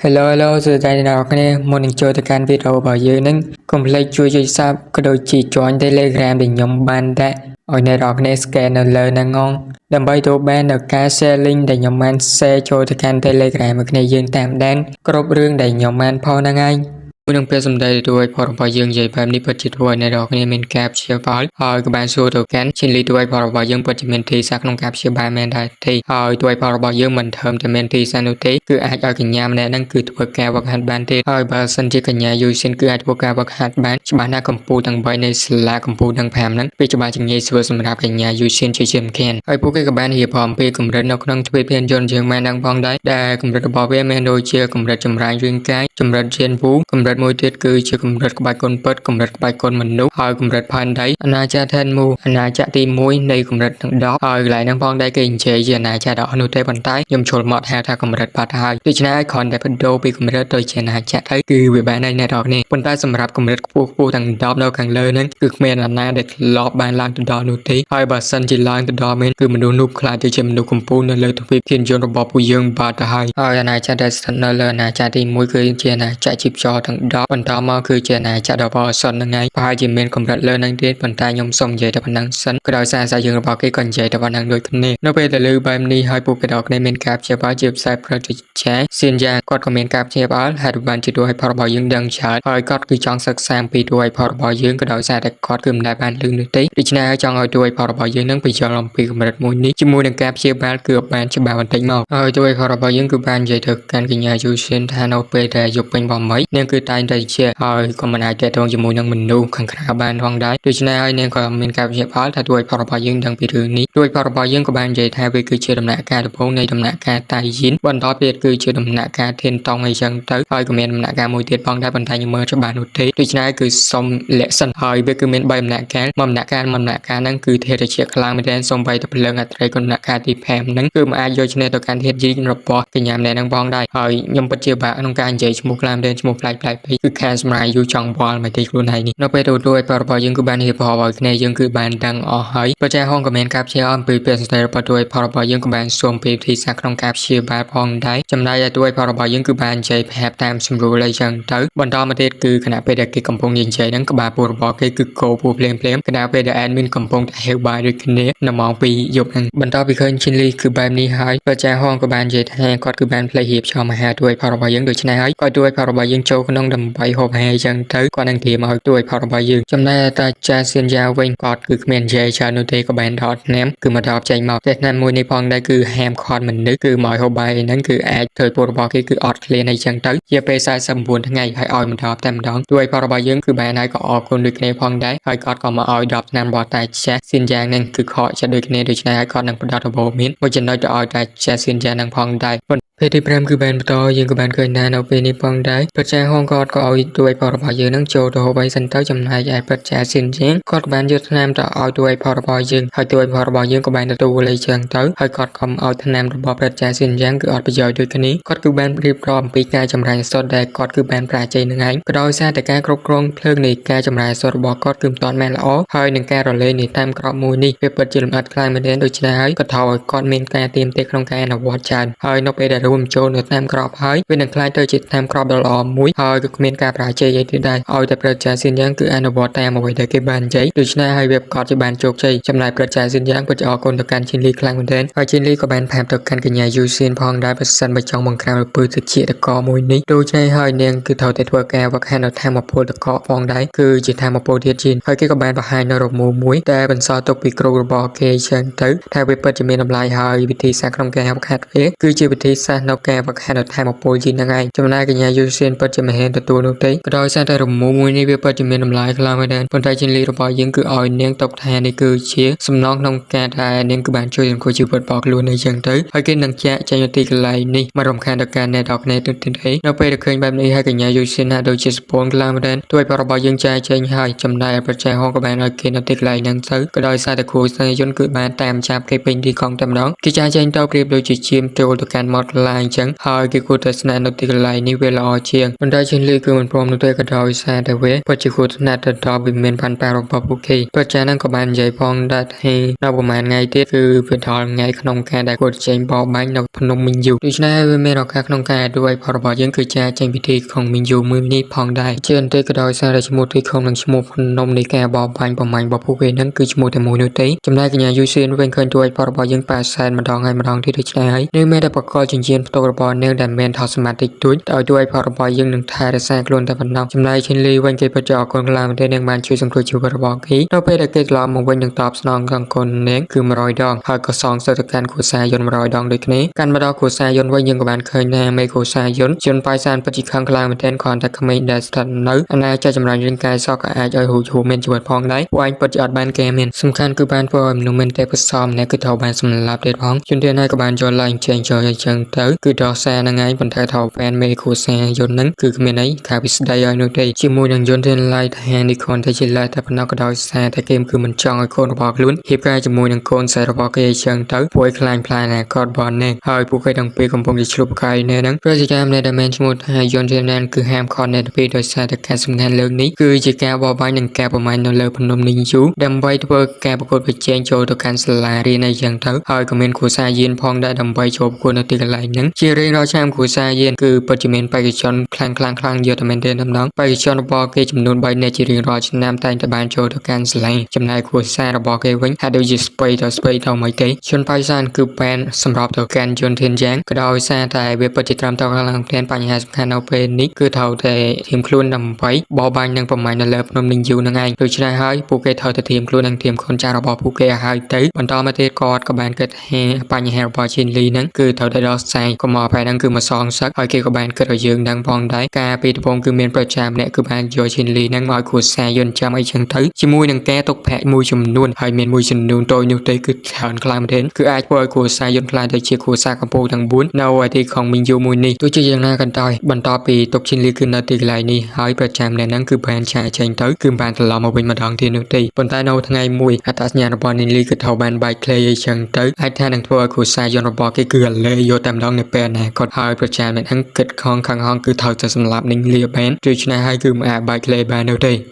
Hello Hello សួស្តីអ្នកនរគ្នាមុននឹងចូលទៅកាន់វីដេអូរបស់យើងហ្នឹងកុំភ្លេចជួយចុច Sub ក៏ដូចជា Join Telegram ដែលខ្ញុំបានដាក់ឲ្យអ្នកនរគ្នា scan នៅលើហ្នឹងងដើម្បីទទួលបាននូវការ share link ដែលខ្ញុំបាន share ចូលទៅកាន់ Telegram ឲ្យគ្នាយើងតាមដានគ្រប់រឿងដែលខ្ញុំបានផុសហ្នឹងឯងមួយនឹងពេលសម្ដីទទួលឲ្យផលរបស់យើងនិយាយបែបនេះពិតជាធ្វើឲ្យអ្នកនរគ្នាមានការព្យាបាលហើយក៏បានសួរទៅកាន់ឈិនលីទួយផលរបស់យើងពិតជាមានទីសាស្ត្រក្នុងការព្យាបាលមែនដែរទេហើយទួយផលរបស់យើងមិនធើមតែមានទីសាស្ត្រនោះទេគឺអាចឲ្យកញ្ញាម្នាក់ហ្នឹងគឺធ្វើការវឹកហាត់បានទេហើយបើសិនជាកញ្ញាយូស៊ីនគឺអាចធ្វើការវឹកហាត់បានច្បាស់ណាស់កម្ពុជាទាំង3នៃសាលាកម្ពុជាទាំង5ហ្នឹងវាច្បាស់ជាងាយស្រួលសម្រាប់កញ្ញាយូស៊ីនជាជាមិនខានហើយពួកគេក៏បានរៀបរាប់អំពីកម្រិតនៅក្នុងទ្វេភានយន្តយើងបានដឹងផងដែរដែលកម្រិតរបស់វាមានដូចជាកម្រិតចម្រាញ់រាងកាយកម្រិតជានវូកម្រិតមួយទៀតគឺជាកម្រិតក្បាច់គុណពិតកម្រិតក្បាច់គុណមនុស្សហើយកម្រិតផែនដីអាណាចក្រថេនមូអាណាចក្រទី1នៃកម្រិតទាំង10ហើយកន្លែងហ្នឹងផងដែរគេនិយាយជាអាណាចក្រដល់នោះទេប៉ុន្តែខ្ញុំជុលមកហៅថាកម្រិតបាត់ហើយដូច្នេះហើយគ្រាន់តែបដូរពីកម្រិតទៅជាអាណាចក្រទៅគឺវាបានហើយអ្នកនរគ្នាប៉ុន្តែសម្រាប់កម្រិតខ្ពស់ខ្ពស់ទាំង10នៅខាងលើហ្នឹងគឺគ្មានអាណាដែលធ្លាប់បានឡើងទៅដល់នោះទេហើយបើសិនជាឡើងទៅដល់មែនគឺមនុស្សនោះខ្លាចទៅជាមនុស្សកំពូលនៅលើទ្វីបធានយន្តរបស់ពួកយើងបាត់ទៅហើយហើយអាណាចក្រដែលស្ថិតនៅលើអាណាចក្រទី1គឺជាអាណាចក្រជីពចរទាំង10បន្តមកគឺជាអាណាចក្រដ៏បរិសុទ្ធហ្នឹងឯងប្រហែលជាមានកម្រិតលើហ្នឹងទៀតប៉ុន្តែខ្ញុំសូមនិយាយតែប៉ុណ្ណឹងសិនក៏ដោយសារសាយើងរបស់គេក៏និយាយតែប៉ុណ្ណឹងដូចគ្នានៅពេលដែលលើបែបនេះហើយពួកគេដល់គ្នាមានការព្យាបាលជាផ្សាយប្រតិចាសៀនយ៉ាងគាត់ក៏មានការព្យាបាលហេតុបានជាតួឲ្យផលរបស់យើងដឹងច្រើនហើយគាត់គឺចង់សិក្សាអំពីតួឲ្យផលរបស់យើងក៏ដោយសារតែគាត់គឺមិនដែលបានលឺនោះទេដូច្នេះហើយចង់ឲ្យតួឲ្យផលរបស់យើងនឹងបញ្យល់អំពីកម្រិតមួយនេះជាមួយនឹងការព្យាបាលគឺបានច្បាស់បន្តិចមកហើយតួឲ្យផលរបស់យើងគឺបាននិយាយទៅកាន់កញ្ញាយូស៊ិនថានៅពេលដែលយប់ពេញបំមីនាងគឺតែងតែជាហើយក៏មិនអាចទាក់ទងជាមួយនឹងមនុស្សខាងក្រៅបានផងដែរដូច្នេះហើយនាងក៏មានការព្យាបាលថាតួឲ្យផលរបស់យើងដឹងពីរឿងនេះតួឲ្យផលរបស់យើងក៏បាននិយាយថាវាគឺជាដំណាក់កាលដំបូងនៃដំណាក់កាលតៃយីនបន្តទៀតគឺជាដំណាក់កាលធានតង់អីចឹងទៅហើយក៏មានដំណាក់កាលមួយទៀតផងដែរប៉ុន្តែខ្ញុំមើលច្បាស់នោះទេដូច្នេះគឺសុំលាក់សិនហើយវាគឺមាន3ដំណាក់កាលមួយដំណាក់កាលមួយដំណាក់កាលហ្នឹងគឺធាតុជាខ្លាំងមែនទែនសូម្បីតែភ្លើងអត្រីដំណាក់កាលទី5ហ្នឹងគឺមិនអាចយកឈ្នះទៅកាន់ធាតុយីរបស់កញ្ញាម្នាក់ហ្នឹងផងដែរហើយខ្ញុំពិតជាបាក់ក្នុងការនិយាយឈ្មោះខ្លាំងមែនទែនឈ្មោះប្លែកប្លែកពេកគឺខានសម្រាប់យូរចង់វល់មកទីខ្លួនឯងនេះនៅពេលទទួលឲ្យរបស់យើងគឺបានរៀបរាប់ឲ្យគ្នាយើងគឺបានដឹងអស់ហើយប្រជាហងក៏មានការព្យាបាលអំពីពាក្យសម្ដីរបស់ទួយផលរបស់យើងក៏បានសូមពីវិធីសាស្ត្រក្នុងការព្យាបាលផងដែរចំណែកឯទួយផលរបស់យើងគឺបាននិយាយប្រាប់តាមស្រួលអីចឹងទៅបន្តមកទៀតគឺខណៈពេលដែលគេកំពុងនិយាយហ្នឹងក្បាលពោះរបស់គេគឺកោពោះភ្លាមភ្លាមខណៈពេលដែល admin កំពុងតែហេវបាយដូចគ្នានៅម៉ោង2យប់ហ្នឹងបន្តពីឃើញឈិនលីគឺបែបនេះហើយប្រជាហងក៏បាននិយាយថាគាត់គឺបានផ្លេចរៀបចំអាហារទួយផលរបស់យើងដូច្នេះហើយគាត់ទួយផលរបស់យើងចូលក្នុងដើម្បីហូបអាហារចឹងទៅគាត់នឹងត្រៀមឲ្យទួយផលរបស់យើងចំណែកតាចាសៀនយ៉ាវិញគាត់គឺគ្មាននិយាយច្រើននោះទេក៏បានដកថ្នាំគឺមកដកចេញមកតែថ្នាំមួយនេះផងដែរគឺហាមឃាត់មនុស្សគឺមកឲ្យហូបបាយហ្នឹងគឺអាចធ្វើពលរបស់គេគឺអត់ឃ្លានអីចឹងទៅជាពេល49ថ្ងៃហើយឲ្យមកដកតែម្ដងទួយផលរបស់យើងគឺបានហើយក៏អរគុណដូចគ្នាផងដែរហើយគាត់ក៏មកឲ្យ10ថ្នាំរបស់តាចាស់សៀនយ៉ាងហ្នឹងគឺខកចិត្តដូចគ្នាដូច្នេះហើយគាត់នឹងផ្ដល់ដំបូន្មានមួយចំណុចទៅឲ្យតាចាស់សៀនយ៉ាងហ្នឹងផងដែរពេលទី5គឺបានបន្តយើងក៏បានឃើញថានៅពេលនេះផងដែរប្រជាហងគាត់ក៏ឲ្យទួយផលរបស់យើងនឹងចូលទៅហូបអីសិនទៅចំណែកឯប្រជាសៀនជាងគាត់ក៏បានយកថ្នាំទៅឲ្យទួយផលរបស់យើងហើយទួយផលរបស់យើងក៏បានទទួលអីចឹងទៅហើយគាត់ក៏ឲ្យថ្នាំរបស់ប្រជាសៀនយ៉ាងគឺអត់ប្រយោជន៍ដូចគ្នាគាត់គឺបានរៀបរាប់អំពីការចម្រាញ់សុទ្ធដែលគាត់គឺបានប្រាជ័យនឹងឯងក៏ដោយសារតែការគ្រប់គ្រងភ្លើងនៃការចម្រាញ់សុទ្ធរបស់គាត់គឺមិនទាន់មែនល្អហើយនឹងការរលែងនៃតាមក្របមួយនេះវាពិតជាលម្អិតខ្លាំងមែនទែនដូច្នេះហើយក៏ត្រូវឲ្យគាត់មានការទៀមទាក្នុងការអនុវត្តច្រើនហើយនៅពេលដែលរួមចូលនៅតាមក្របហើយវានឹងក្លាយទៅជាតាមក្របដ៏ល្អមួយហើយក៏គ្មានការបរាជ័យអីទៀតដែរឲ្យតែប្រជាសៀនយ៉ាងគឺអនុវត្តតាមអ្វីដែលគេបាននិយាយដូច្នេះហើយវាប្រកាសជាបានជោគជ័យចំណែកប្រជាសៀនយ៉ាងពិតជាអរគុណទៅកាន់ឈិនលីខ្លាំងមែនទែនហើយឈិនលីក៏បានប្រាប់ទៅកាន់កញ្ញាយូសៀនផងដែរបើសិនបើចង់បង្ក្រាបអំពើទៅជាតកមួយនេះដូច្នេះហើយនាងគឺត្រូវតែធ្វើការវឹកហាត់នៅធម្មពលតកផងដែរគឺជាធម្មពលទៀតជាហើយគេក៏បានបង្ហាញនៅរមូរមួយតែបន្សល់ទុកពីគ្រូរបស់គេចឹងទៅថាវាពិតជាមានតម្លៃហើយវិធីសាស្ត្រក្នុងការវឹកហាត់វាគឺជាវិធីសាស្ត្រនៅការវឹកហាត់នៅធម្មពលជានឹងឯងចំណែកកញ្ញាយូសៀនពិតជាមិនហ៊ានទទួលនោះទេក៏ដោយសារតែរមូរមួយនេះវាពិតជាមានតម្លៃខ្លាំងមែនទែនប៉ុន្តែជាលីរបស់យើងគឺឲ្យនាងຕົកថានេះគឺជាសំណងក្នុងការដែលនាងគឺបានជួយសង្គ្រោះជីវិតរបស់ខ្លួនអីចឹងទៅហើយគេនឹងចាក់ចេញទៅទីកន្លែងនេះមករំខានដល់ការអ្នកដល់គ្នាទៅទៀតទេនៅពេលដែលឃើញបែបនេះហើយកញ្ញាយូសៀនណាដូចជាសពូនខ្លាំងមែនទែនទោះឲ្យរបស់យើងចាយចេញហើយចំណែកប្រជាហងក៏បានឲ្យគេនៅទីកន្លែងហ្នឹងទៅក៏ដោយសារតែគ្រូស្នេហ៍យន្តគឺបានតាមចាប់គេពេញទីកងតែម្ដងគេចាយចេញទៅប្រៀបដូចជាឈាមចូលទៅកាន់មាត់ខ្លា លាអញ្ចឹងហើយគេគួរតែស្នាក់នៅទីកន្លែងនេះវាល្អជាងប៉ុន្តែឈិនលីគឺមិនព្រមនោះទេក៏ដោយសារតែវាពិតជាគ្រោះថ្នាក់ទៅដល់វិមានផាន់ប៉ារបស់ពួកគេប្រជាហ្នឹងក៏បាននិយាយផងដែរថានៅប្រហែលថ្ងៃទៀតគឺវាដល់ថ្ងៃក្នុងការដែលគាត់ចេញបរបាញ់នៅភ្នំមីងយូដូច្នេះវាមានឱកាសក្នុងការជួយផលរបស់យើងគឺចាចេញពិធីក្នុងមីងយូមួយនេះផងដែរជាអន្តិក៏ដោយសារតែឈ្មោះទីក្រុងនិងឈ្មោះភ្នំនៃការបរបាញ់ប្រមាញ់របស់ពួកគេហ្នឹងគឺឈ្មោះតែមួយនោះទេចំណែកកញ្ញាយូសៀនវិញឃើញទួយផលរបស់យើងប៉ាសែនម្ដងហើយម្ដងទៀតដូច្នេះហើយនាងមានតែបកលចិញ្ចៀនផ្ទុករបស់នាងដែលមានថោសមាតិចតួចឲ្យទួយផលរបស់យើងនឹងថែរក្សាខ្លួនតែប៉ុណ្ណោះចំណែកឈិនលីវិញគេពិតជាអរគុណខ្លាំងមែនទែននាងបានជួយសង្គ្រោះជីវិតរបស់គេនៅពេលដែលគេត្រឡប់មកវិញនឹងតបស្នងកងគុណនាងគឺ100ដងហើយក៏សងទៅទៅកាន់គ្រួសារយន្ត100ដងដូចគ្នាកាន់មកដល់គ្រួសារយន្តវិញយើងក៏បានឃើញថាមេគ្រួសារយន្តជនប៉ៃសានពិតជាខឹងខ្លាំងមែនទែនគ្រាន់តែក្មេងដែលស្ថិតនៅអាណាចក្រចម្រើនរាងកាយសោះក៏អាចឲ្យរូបជួមានជីវិតផងដែរពួកឯងពិតជាអត់បានគេមានសំខាន់គឺបានធ្វើឲ្យមនុស្សមានទេពកោសល្យម្នាក់គឺត្រូវបានសម្លាប់ទៀតផងជនទៀតហើយក៏បានយកឡើងចេញចូលអញ្ចឹងទៅគឺដោះសារហ្នឹងឯងប៉ុន្តែថាហ្វេនមេគ្រួសារយន្តហ្នឹងគឺគ្មានអីក្រៅពីស្ដីឲ្យនោះទេជាមួយនឹងយន្តធានឡៃថានេះគ្រាន់តែជាឡៃតែប៉ុណ្ណោះក៏ដោយសារតែគេគឺមិនចង់ឲ្យកូនរបស់ខ្លួនរៀបការជាមួយនឹងកូនស្រីរបស់គេអញ្ចឹងទៅពួកឯងខ្លាញ់ផ្លែណាគាត់របស់នេះហើយពួកគេទាំងពីរកំពុងជាឆ្លុះប្រកែកនេះហ្នឹងប្រជាកម្មនេះដែលមានឈ្មោះថាយន្តធានណានគឺហាមឃាត់អ្នកទាំងពីរដោយសារតែការសំខាន់លើកនេះគឺជាការបរបាញ់និងការប្រមាញ់នៅលើភ្នំនីយូដើម្បីធ្វើការប្រកួតប្រជែងចូលទៅកាន់សាលារៀនអីចឹងទៅហើយក៏មានគ្រួសារយានផងដែរដើម្បីចូលប្រកួតនៅទីកន្លែងហ្នឹងជារៀងរាល់ឆ្នាំគ្រួសារយានគឺពិតជាមានបេក្ខជនខ្លាំងខ្លាំងខ្លាំងយកតែមែនទែនតែម្ដងបេក្ខជនរបស់គេចំនួន3នាក់ជារៀងរាល់ឆ្នាំតែងតែបានចូលទៅកាន់សាលាចំណែកគ្រួសាររបស់គេវិញហាក់ដូចជាស្ពៃទៅស្ពៃទៅមិនទេជនបៃសានគឺបានសម្របទៅកាន់ជនធានយ៉ាងក៏ដោយសារតែវាពិតជាត្រឹមត្រូវខ្លាំងមែនបញ្ហាសំខាន់នៅពេលនេះគឺត្រូវតែធៀមខ្លួនដើម្បីបរបាញ់និងប្រមាញ់នៅលើភ្នំនឹងយូនឹងឯងដូច្នេះហើយពួកគេត្រូវតែធៀមខ្លួននិងធៀមកូនចៅរបស់ពួកគេឲ្យហើយទៅបន្តមកទៀតគាត់ក៏បានគិតថាបញ្ហារបស់ឈិនលីហ្នឹងគឺត្រូវតែដោះស្រាយកុំមកបែរហ្នឹងគឺមកសងសឹកហើយគេក៏បានគិតឲ្យយើងដឹងផងដែរការពីដំបូងគឺមានប្រជាម្នាក់គឺបានយកឈិនលីហ្នឹងមកឲ្យគ្រួសារយន្តចាំអីចឹងទៅជាមួយនឹងការទុកប្រាក់មួយចំនួនហើយមានមួយចំនួនតូចនោះទេគឺច្រើនខ្លាំងមែនទែនគឺអាចធ្វើឲ្យគ្រួសារយន្តខ្លាចទៅជាគ្រួសារកម្ពុជាទាំង4នៅឯទីក្រុងមីងយូមួយនេះទោះជាយ៉ាងណាក៏ដោយបន្ទាប់ពីទុកឈិនលីគឺនៅទីកន្លែងនេះហើយប្រជាម្នាក់ហ្នឹងគឺបានឆាកចេញទៅគឺបានត្រឡប់មកវិញម្ដងទៀតនោះទេប៉ុន្តែនៅថ្ងៃមួយអត្តសញ្ញាណរបស់នីលីគឺត្រូវបានបែកធ្លាយអីចឹងទៅអាចថានឹងធ្វើឲ្យគ្រួសារយន្តរបស់គេគឺអាឡេយកតែម្ដងនៅពេលអនាគតហើយប្រជាម្នាក់ហ្នឹងគិតខំខឹងហងគឺត្រូវតែសម្លាប់នីលីបានដូច្នេះហើយគឺមិនអាចបែកធ្លាយបាននោះទេ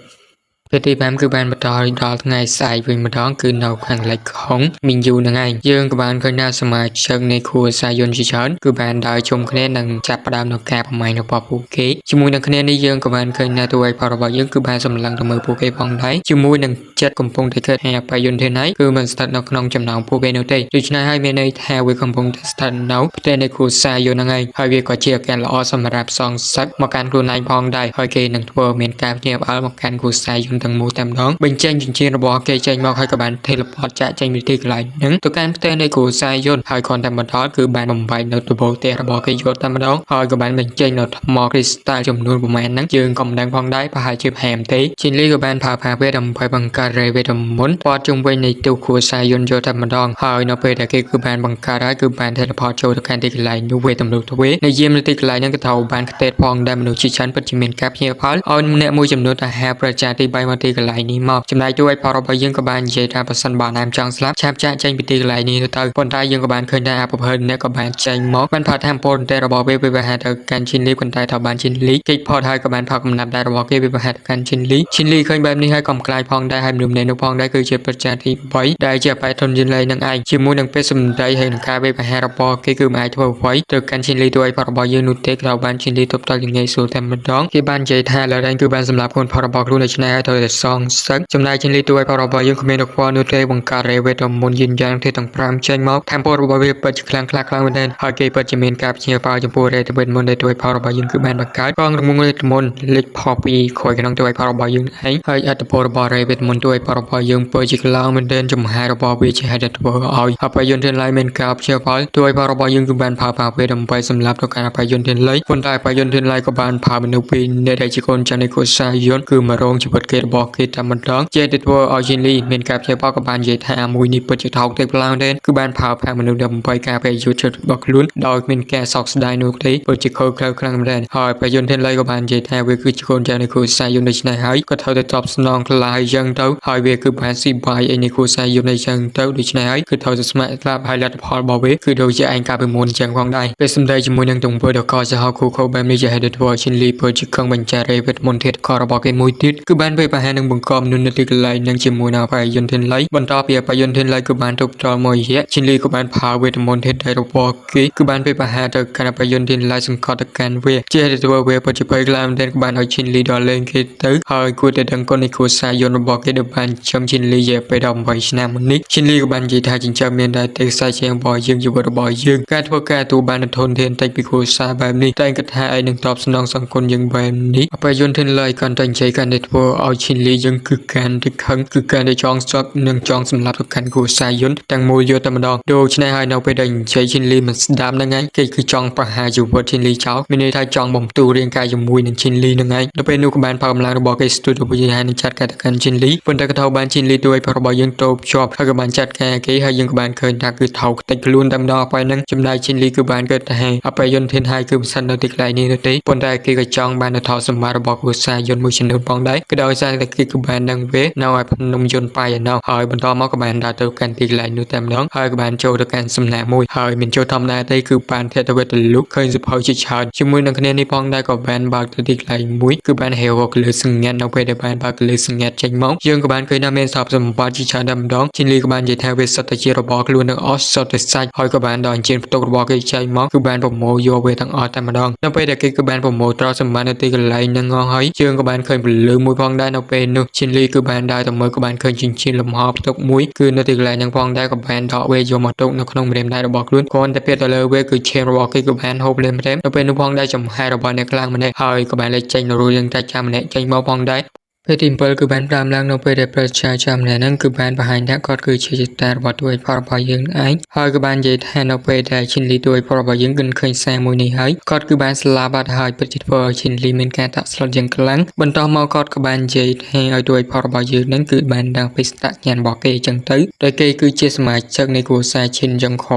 ពេលទី5គឺបានបន្តដល់ថ្ងៃស្អែកវិញម្ដងគឺនៅខាងលិចខុងមីងយូនឹងឯងយើងក៏បានឃើញថាសមាជិកនៃគ្រួសារយន្តជាច្រើនគឺបានដើរជុំគ្នានិងចាប់ផ្ដើមនៅការប្រមាញ់របស់ពួកគេជាមួយនឹងគ្នានេះយើងក៏បានឃើញថាតួឯកផលរបស់យើងគឺបានសម្លឹងទៅមើលពួកគេផងដែរជាមួយនឹងចិត្តកំពុងតែគិតថាបយន្តធានហើយគឺមិនស្ថិតនៅក្នុងចំណោមពួកគេនោះទេដូច្នេះហើយមានន័យថាវាកំពុងតែស្ថិតនៅផ្ទះនៃគ្រួសារយន្តហ្នឹងឯងហើយវាក៏ជាឱកាសល្អសម្រាប់សងសឹកមកកាន់ខ្លួនឯងផងដែរហើយគេនឹងធ្វើមានការភ្ញាក់ផ្អើលមកកាន់គ្រួសារយន្តទាំងមូលតែម្ដងបញ្ចេញចិញ្ចៀនរបស់គេចេញមកហើយក៏បាន teleport ចាក់ចេញពីទីកន្លែងហ្នឹងទៅកាន់ផ្ទះនៃគ្រួសារយន្តហើយគ្រាន់តែមកដល់គឺបានបំបែកនៅដំបូលផ្ទះរបស់គេយកតែម្ដងហើយក៏បានបញ្ចេញនៅថ្មគ្រីស្តាល់ចំនួនប្រមាណហ្នឹងយើងក៏មិនដឹងផងដែរប្រហែលជា5ទេជីនលីក៏បានផាផាវាដើម្បីបង្កើតរ៉េវេទមន្តព័ទ្ធជុំវិញនៃទូគ្រួសារយន្តយកតែម្ដងហើយនៅពេលដែលគេគឺបានបង្កើតហើយគឺបាន teleport ចូលទៅកាន់ទីកន្លែងនោះវេទមនុទ្វេនៅយាមនៅទីកន្លែងហ្នឹងក៏ត្រូវបានខ្ទេចផងដែរមនុស្សជាច្រើនពិតជាមានការភ្ញាក់ផ្អើលឲ្យអ្នកមួយចំនួនទៅហៅប្រជាទី3មកទីកន្លែងនេះមកចំណែកតួឯកផលរបស់យើងក៏បាននិយាយថាប្រសិនបើណាមចង់ស្លាប់ឆាប់ចាក់ចេញពីទីកន្លែងនេះទៅប៉ុន្តែយើងក៏បានឃើញថាអភ័យអ្នកក៏បានចេញមកបានផាត់ថាពលតែរបស់វាវាហៅទៅកាន់ឈិនលីប៉ុន្តែថាបានឈិនលីគេចផតហើយក៏បានផាកកំណាប់ដែររបស់គេវាហៅទៅកាន់ឈិនលីឈិនលីឃើញបែបនេះហើយក៏ខ្លាចផងដែរហើយមនុស្សម្នាក់នោះផងដែរគឺជាប្រជាទី3ដែលជាបេធនយិនលីនឹងឯងជាមួយនឹងពេលសម្ដីហើយនឹងការវាប្រហាររបស់គេគឺមិនអាចធ្វើអ្វីទៅកាន់ឈិនលីតួឯកផលរបស់យើងនោះទេក្រៅបានឈិនលីទប់ទល់យ៉ាងងាយស្រួលតែម្ដងគេបាននិយាយថាឡរ៉ែនគឺបានសម្លាប់កូនផលរបស់ខ្លួនដូច្នេះហើយត្រូវតែសងសឹកចំណែកឈិនលីតួឯកផលរបស់យើងគ្មានខ្វល់នោះទេបង្កើតរេវេទមន្តយិនយ៉ាងទេទាំង5ចេញមកធម្មពលរបស់វាពិតជាខ្លាំងខ្លាខ្លាំងមែនទែនហើយគេពិតជាមានការព្យាបាលចំពោះរេវេទមន្តដែលតួឯកផលរបស់យើងគឺបានបង្កើតកងរមុងវេទមន្តលេចផុសពីក្រោយក្នុងតួឯកផលរបស់យើងឯងហើយអត្តពលរបស់រេវេទមន្តតួឯកផលរបស់យើងពិតជាខ្លាំងមែនទែនចំហាយរបស់វាជាហេតុដែលធ្វើឲ្យអបយន្តធានឡៃមានការព្យាបាលតួឯកផលរបស់យើងគឺបានផាផាវាដើម្បីសម្លាប់ទៅកាន់អបយន្តធានឡៃប៉ុន្តែអបយន្តធានឡៃក៏បានផាមនុស្សពីរនាក់ដែលជាកូនចៅនៃគ្រួសារយន្តគឺមករងជីវិតគេ របស់គេតែម្ដងជាទៅធ្វើឲ្យជីនលីមានការព្យាបាលក៏បាននិយាយថាមួយនេះពិតជាថោកទេខ្លាំងទេគឺបានផើផាមនុស្សដើម្បីការពារយុទ្ធរបស់ខ្លួនដោយគ្មានការសោកស្ដាយនោះទេពិតជាខូចខើខ្លាំងមែនទែនហើយបយុនធានលៃក៏បាននិយាយថាវាគឺជាកូនចៅនៃគ្រួសារយុនដូច្នេះហើយក៏ត្រូវតែតបស្នងខ្លាយយ៉ាងទៅហើយវាគឺបានស៊ីបាយអីនៃគ្រួសារយុនអីចឹងទៅដូច្នេះហើយគឺត្រូវតែស្ម័គ្រស្លាប់ហើយលទ្ធផលរបស់វាគឺដូចជាឯងកាលពីមុនចឹងផងដែរពេលសម្ដែងជាមួយនឹងទង្វើដ៏កសាហៅគូខូបែបនេះជាហេតុធ្វើឲ្យឈិនលីពិតជាខឹងបញ្ចារេវេទមន្តធាតុខរបស់គេមួយទៀតគឺបានវាយប្រហារនឹងបង្កមនុស្សនៅទីកន្លែងនឹងជាមួយនឹងអបាយយុនធានលៃបន្ទាប់ពីអបាយយុនធានលៃគឺបានទប់ទល់មួយរយៈឈិនលីក៏បានផាវេទមន្តធាតុរបស់គេគឺបានវាយប្រហារទៅកាន់អបាយយុនធានលៃសង្កត់ទៅកាន់វាជាហេតុធ្វើវាពិតជាភ័យខ្លាចមែនទែនក៏បានឲ្យឈិនលីដល់លេងគេទៅហើយគួរតែដឹងគុណនៃគ្រួសារយន្តរបស់គេដែលបានចំឈិនលីរយៈពេល18ឆ្នាំនេះឈិនលីក៏បាននិយាយថាចិញ្ចឹមមានតែទេខ្សែជាងរបស់យើងជីវិតរបស់យើងការធ្វើការទូបានធនធានតិចពីគ្រួសារបែបនេះតែគិតថាឯងនឹងតបស្នងសង្គមយើងបែបនេះអបាយយុនធានលៃកាន់តែនិយាយកាន់តែធ្វើឲ្យឈិនលីយើងគឺកាន់តែខឹងគឺកាន់តែចង់សឹកនិងចង់សម្លាប់ទៅកាន់គ្រួសារយន្តទាំងមូលយកតែម្ដងដូច្នេះហើយនៅពេលដែលនិយាយឈិនលីមិនស្ដាប់ហ្នឹងឯងគេគឺចង់ប្រហារជីវិតឈិនលីចោលមានន័យថាចង់បំទូរាងកាយជាមួយនឹងឈិនលីហ្នឹងឯងដល់ពេលនោះក៏បានប្រើកម្លាំងរបស់គេស្ទួយទៅវិញហើយនឹងចាត់ការទៅកាន់ឈិនលីប៉ុន្តែក៏ត្រូវបានឈិនលីទួយរបស់យើងតោបជាប់ហើយក៏បានចាត់ការគេហើយយើងក៏បានឃើញថាគឺថោកតិចខ្លួនតែម្ដងពេលហ្នឹងចំណែកឈិនលីគឺបានគិតថាអបយន្តធានហើយគឺមិនសិននៅទីកន្លែងនេះនោះទេប៉ុន្តែគេក៏ចង់បាននៅថោសម្បត្តិរបស់គ្រួសារយន្តមួយចំនួនផងដែរគឺដោយសារតែគេគឺបាននឹងវានៅឲ្យភ្នំយន្តប៉ៃឯណោះហើយបន្តមកក៏បានដើរទៅកាន់ទីកន្លែងនោះតែម្ដងហើយក៏បានចូលទៅកាន់សំណាក់មួយហើយមិនចូលធម្មតាទេគឺបានធាក់ទៅវេទលុកឃើញសភៅជាច្រើនជាមួយនឹងគ្នានេះផងដែរក៏បានបើកទៅទីកន្លែងមួយគឺបានហេវកលើសងាត់នៅពេលដែលបានបើកលើសងាត់ចេញមកយើងក៏បានឃើញថាមានសពសម្បត្តិជាច្រើនតែម្ដងជីនលីក៏បាននិយាយថាវាសុទ្ធតែជារបស់ខ្លួនទាំងអស់សុទ្ធតែសាច់ហើយក៏បានដល់អញ្ជើញផ្ទុករបស់គេចេញមកគឺបានប្រមូលយកវាទាំងអស់តែម្ដងនៅពេលដែលគេគឺបានប្រមូលទ្រព្យសម្បត្តិនៅទីកន្លែងហ្នឹងអស់ហើយយើងក៏បានឃើញពលឺមួយផងដែរនៅពេលនោះជីនលីគឺបានដើរទៅមើលក៏បានឃើញចិញ្ចៀនលំហផ្ទុកមួយគឺនៅទីកន្លែងហ្នឹងផងដែរក៏បានដកវាយកមកទុកនៅក្នុងម្រាមដៃរបស់ខ្លួនគ្រាន់តែពាក្យទៅលើវាគឺឈាមរបស់គេគឺបានហូបលេមរែមនៅពេលនោះផងដែរចំហែរបស់អ្នកខ្លាំងម្នាក់ហើយក៏បានលេចចេញនៅរួចយ៉ាងតែចាំម្នាក់ចេញមកផងដែរពេលទី7គឺបានផ្ដើមឡើងនៅពេលដែលប្រជាចាំម្នាក់ហ្នឹងគឺបានបង្ហាញថាគាត់គឺជាចតារបស់ទួយផលរបស់យើងឯងហើយក៏បាននិយាយថានៅពេលដែលឈិនលីទួយផលរបស់យើងគឺឃើញសារមួយនេះហើយគាត់គឺបានស្លាប់បាត់ហើយពិតជាធ្វើឲ្យឈិនលីមានការតាក់ស្លុតយ៉ាងខ្លាំងបន្តមកគាត់ក៏បាននិយាយថាឲ្យទួយផលរបស់យើងហ្នឹងគឺបានដឹងពីស្តាក់ញ៉ានរបស់គេអញ្ចឹងទៅដោយគេគឺជាសមាជិកនៃគ្រួសារឈិនចុងក្រ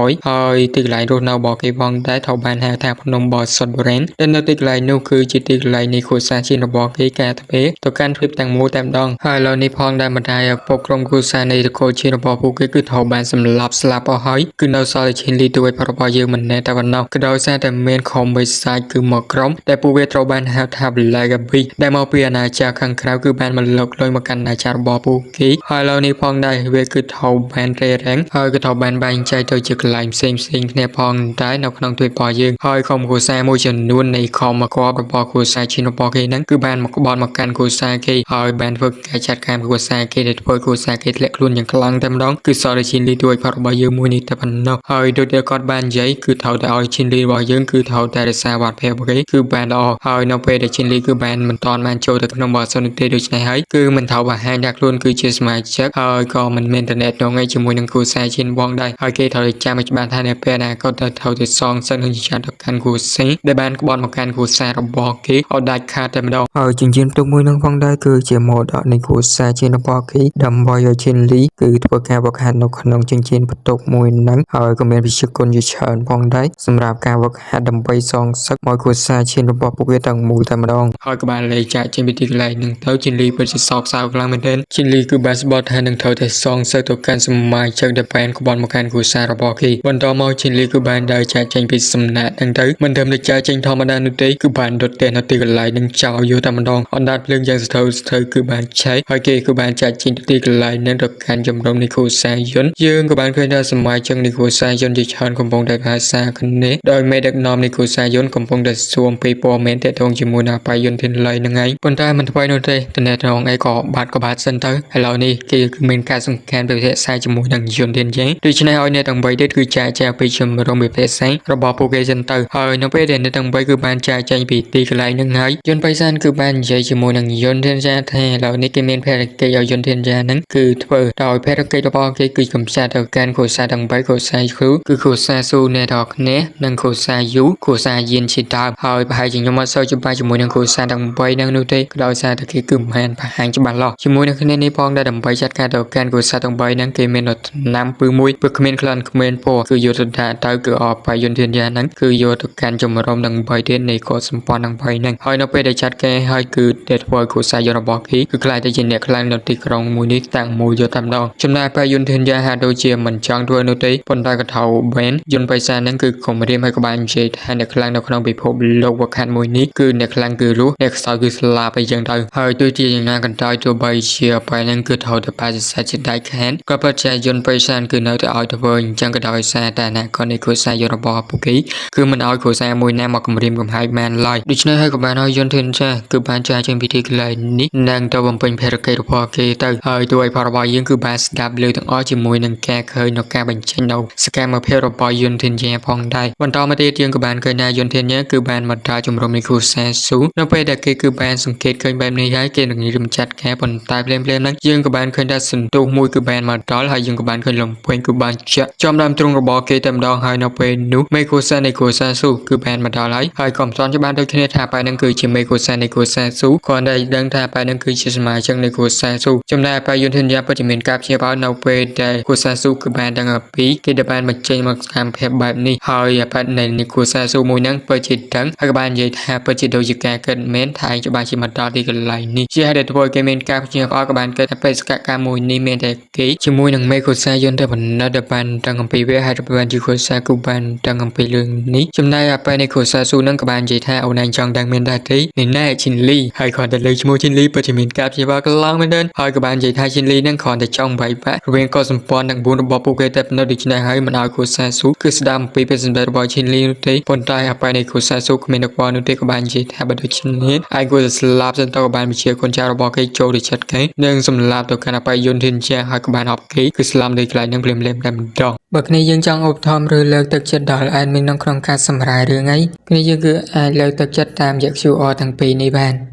ោយហើយទីកន្លែងរស់នៅរបស់គេផងដែរត្រូវបានហៅថាភ្នំបសុតបុរាណដែលនៅទីកន្លែងនោះគឺជាទីកន្លែងនៃគ្រួសារឈិនរបស់គេការទៅពេលទៅកាន់ទ្វីបទាំងមូលតែម្ដងហើយឥឡូវនេះផងដែរម្ដាយឪពុកក្រុមគ្រួសារនៃត្រកូលឈិនរបស់ពួកគេគឺត្រូវបានសម្លាប់ស្លាប់អស់ហើយគឺនៅសល់តែឈិនលីទួយរបស់យើងមិនណែតែប៉ុណ្ណោះគឺដោយសារតែមានខំបិសាចគឺមកក្រុមដែលពួកវាត្រូវបានហៅថា Black Abyss ដែលមកពីអាណាចក្រខាងក្រៅគឺបានមកលុកលុយមកកាន់អាណាចក្ររបស់ពួកគេហើយឥឡូវនេះផងដែរវាគឺត្រូវបានរេរាំងហើយក៏ត្រូវបានបែងចែកទៅជាកន្លែងផ្សេងផ្សេងគ្នាផងដែរនៅក្នុងទ្វីបរបស់យើងហើយក្រុមគ្រួសារមួយចំនួននៃខំមករបស់គ្រួសារឈិនរបស់គេហ្នឹងគឺបានមកក្បត់មកកាន់គ្រួសារគេហើយបានធ្វើការចាត់ការគ្រួសារគេដែលធ្វើគ្រួសារគេធ្លាក់ខ្លួនយ៉ាងខ្លាំងតែម្ដងគឺសល់តែឈិនលីទួយផលរបស់យើងមួយនេះតែប៉ុណ្ណោះហើយដូចដែលគាត់បាននិយាយគឺត្រូវតែឲ្យឈិនលីរបស់យើងគឺត្រូវតែរក្សាវត្តភាពរបស់គេគឺបានល្អហើយនៅពេលដែលឈិនលីគឺបានមិនតាន់បានចូលទៅក្នុងបរិសុទ្ធនោះទេដូច្នេះហើយគឺមិនត្រូវបង្ហាញថាខ្លួនគឺជាសមាជិកហើយក៏មិនមានតំណែងឯជាមួយនឹងគ្រួសារឈិនវងដែរហើយគេត្រូវតែចាំឲ្យច្បាស់ថានៅពេលអនាគតត្រូវតែសងសឹកនឹងចាត់ទៅកាន់គ្រួសារដែលបានក្បត់មកកាន់គ្រួសាររបស់គេឲ្យដាច់ខាតតែម្ដងហើយចិញ្ចៀនផ្ទុកមួយនឹងផងដែរគឺជាមរតកនៃគ្រួសារឈិនរបស់គេដើម្បីឲ្យឈិនលីគឺធ្វើការវឹកហាត់នៅក្នុងចិញ្ចៀនផ្ទុកមួយនឹងហើយក៏មានវិជ្ជាគុណជាច្រើនផងដែរសម្រាប់ការវឹកហាត់ដើម្បីសងសឹកមកគ្រួសារឈិនរបស់ពួកគេទាំងមូលតែម្ដងហើយក៏បានលេខចាកចេញពីទីកន្លែងនឹងទៅឈិនលីពិតជាសោកសៅខ្លាំងមែនទែនឈិនលីគឺបានស្បត់ថានឹងត្រូវតែសងសឹកទៅកាន់សមាជិកដែលបានក្បត់មកកាន់គ្រួសាររបស់គេបន្តមកឈិនលីគឺបានដើរចាកចេញពីសំណាក់ហ្នឹងទៅមិនត្រឹមតែចាកចេញធម្មតានោះទេគឺបានរត់ផ្ទះនៅទីកន្លែងនឹងចោលយកតែម្ដងអណ្ដាតភ្លើងយ៉ាងស្ថិវគឺបានឆេះហើយគេគឺបានចាកចេញទៅទីកន្លែងនឹងទៅកាន់ជំរំនៃគ្រួសារយន្តយើងក៏បានឃើញថាសមាជិកនៃគ្រួសារយន្តជាច្រើនកំពុងតែភាសាគ្នាដោយមេដឹកនាំនៃគ្រួសារយន្តកំពុងតែសួរអំពីព័ត៌មានទាក់ទងជាមួយនឹងបាយយន្តធានលៃនឹងឯងប៉ុន្តែមិនថ្មីនោះទេតំណែងអីក៏បាត់ក៏បាត់សិនទៅឥឡូវនេះគេគឺមានការសំខាន់ពិភាក្សាជាមួយនឹងយន្តធានយ៉ាងដូច្នេះឲ្យអ្នកទាំង3ទៀតគឺចាកចែកពីជំរំពិភាក្សារបស់ពួកគេសិនទៅហើយនៅពេលដែលអ្នកទាំង3គឺបានចាកចេញពីទីកន្លែងនឹងហើយយន្តបៃសានគឺបាននិយាយជាមួយនឹងយន្តធាន យ៉ាថាឥឡូវនេះគេមានភារកិច្ចឲ្យយុនធានយ៉ាហ្នឹងគឺធ្វើដោយភារកិច្ចរបស់គេគឺកំចាត់ទៅកាន់គ្រួសារទាំង3គ្រួសារគ្រូគឺគ្រួសារស៊ូអ្នកនរគ្នានិងគ្រួសារយូគ្រួសារយានជាដើមហើយប្រហែលជាខ្ញុំអត់សូវច្បាស់ជាមួយនឹងគ្រួសារទាំង3ហ្នឹងនោះទេដោយសារតែគេគឺមិនបានបង្ហាញច្បាស់លាស់ជាមួយនឹងគ្នានេះផងដែរដើម្បីចាត់ការទៅកាន់គ្រួសារទាំង3ហ្នឹងគេមាននៅឆ្នាំពឺមួយពឺគ្មានក្លិនគ្មានពណ៌គឺយកទៅដាក់ទៅគឺអបាយយុនធានយ៉ាហ្នឹងគឺយកទៅកាន់ជំរំទាំង3ទៀតនៃកោសម្ព័ន្ធទាំង3ហ្នឹងហើយនៅពេលដែលចាត់ការហើយគឺដែលធ្វើឲ្យគ្រួសារយន្តរបស់គេគឺក្លាយទៅជាអ្នកខ្លាំងនៅទីក្រុងមួយនេះតាំងមួយយកតែម្ដងចំណែកបាយយុនធានយ៉ាហាក់ដូចជាមិនចង់ធ្វើនោះទេប៉ុន្តែក៏ថៅបែនយុនបៃសាហ្នឹងគឺគំរាមឲ្យក៏បាននិយាយថាអ្នកខ្លាំងនៅក្នុងពិភពលោកវខាត់មួយនេះគឺអ្នកខ្លាំងគឺរស់អ្នកខ្សោយគឺស្លាប់អីចឹងទៅហើយទោះជាយ៉ាងណាក៏ដោយទោះបីជាបែហ្នឹងគឺថៅទៅបដិសេធជាដាច់ខាតក៏ពិតជាយុនបៃសានគឺនៅតែឲ្យធ្វើអញ្ចឹងក៏ដោយសារតែអនាគតនៃគ្រួសារយន្តរបស់ពួកគេគឺមិនឲ្យគ្រួសារមួយណាមកគំរាមកំហែងបានឡើយដូច្នេះហើយក៏បានឲ្យយុនធានចាគឺបានចាចេញពីទីកន្លែងនេះនិងទៅបំពេញភារកិច្ចរបស់គេទៅហើយទោះឲ្យផលរបស់យើងគឺបានស្ដាប់ឮទាំងអស់ជាមួយនឹងការឃើញនៅការបញ្ចេញនៅសកម្មភាពរបស់យុនធានយ៉ាផងដែរបន្តមកទៀតយើងក៏បានឃើញថាយុនធានយ៉ាគឺបានមកដល់ជំរំនៃគ្រួសារស៊ូនៅពេលដែលគេគឺបានសង្កេតឃើញបែបនេះហើយគេនឹងរៀបចាត់ការប៉ុន្តែភ្លាមៗហ្នឹងយើងក៏បានឃើញថាសន្ទុះមួយគឺបានមកដល់ហើយយើងក៏បានឃើញលំពេញគឺបានចាក់ចំដើមទ្រូងរបស់គេតែម្ដងហើយនៅពេលនោះមេគ្រួសារនៃគ្រួសារស៊ូគឺបានមកដល់ហើយហើយក៏មិនទាន់ច្បាស់ដូចគ្នាថាបែបហ្នឹងគឺជាមេគ្រួសារនៃគ្រួសារស៊ូគ្រាន់តែដឹងថាបែបហ្នឹងគឺជាសមាជិកនៃគ្រួសារស៊ូចំណែកបែយុនធានយ៉ាពិតជាមានការព្យាបាលនៅពេលដែលគ្រួសារស៊ូគឺបានដឹងអំពីគេដែលបានបញ្ចេញមកសកម្មភាពបែបនេះហើយបែបនៃគ្រួសារស៊ូមួយហ្នឹងពិតជាដឹងហើយក៏បាននិយាយថាពិតជាដូចជាការគិតមែនថាឯងច្បាស់ជាមកដល់ទីកន្លែងនេះជាហេតុដែលធ្វើឲ្យគេមានការព្យាបាលក៏បានគិតថាបេសកកម្មមួយនេះមានតែគេជាមួយនឹងមេគ្រួសារយន្តតែប៉ុណ្ណោះដែលបានដឹងអំពីវាហើយបានជាគ្រួសារគឺបានដឹងអំពីរឿងនេះចំណែកអាបែនៃគ្រួសារស៊ូនឹងក៏បាននិយាយថាអូនឯងចង់ដឹងមានដែរទេនេះណែឈិនលីហើយគ្រាន់តែលើឈ្មោះឈិនលីពិតជាមានការព្យាបាលខ្លាំងមែនទែនហើយក៏បាននិយាយថាឈិនលីនឹងគ្រាន់តែចង់បែកបាក់រវាងកុលសម្ព័ន្ធទាំង4របស់ពួកគេតែប៉ុណ្ណោះដូច្នេះហើយមិនឲ្យគ្រួសារស៊ូគឺស្ដាប់អំពីពេលសម្ដែងរបស់ឈិនលីនោះទេប៉ុន្តែអាបែនៃគ្រួសារស៊ូគ្មាននឹកខ្វល់នោះទេក៏បាននិយាយថាបើដូច្នេះឯងគួរតែស្លាប់សិនទៅក៏បានវិជាកូនចៅរបស់គេចូលទៅចិត្តគេនិងសម្លាប់ទៅកាន់អបាយយុនធានជាហើយក៏បានអបគេគឺស្លាប់នៅកន្លែងនឹងភ្លាមៗតែម្ដងបើគ្នាយើងចង់ឧបត្ថម្ភឬលើកទឹកចិត្តដល់ admin ក្នុងក្នុងការសម្រាយរឿងអីគ្នាយើងគឺអាចលើកទឹកចិត្តតាមរយៈ QR ទាំងពីរនេះបាន។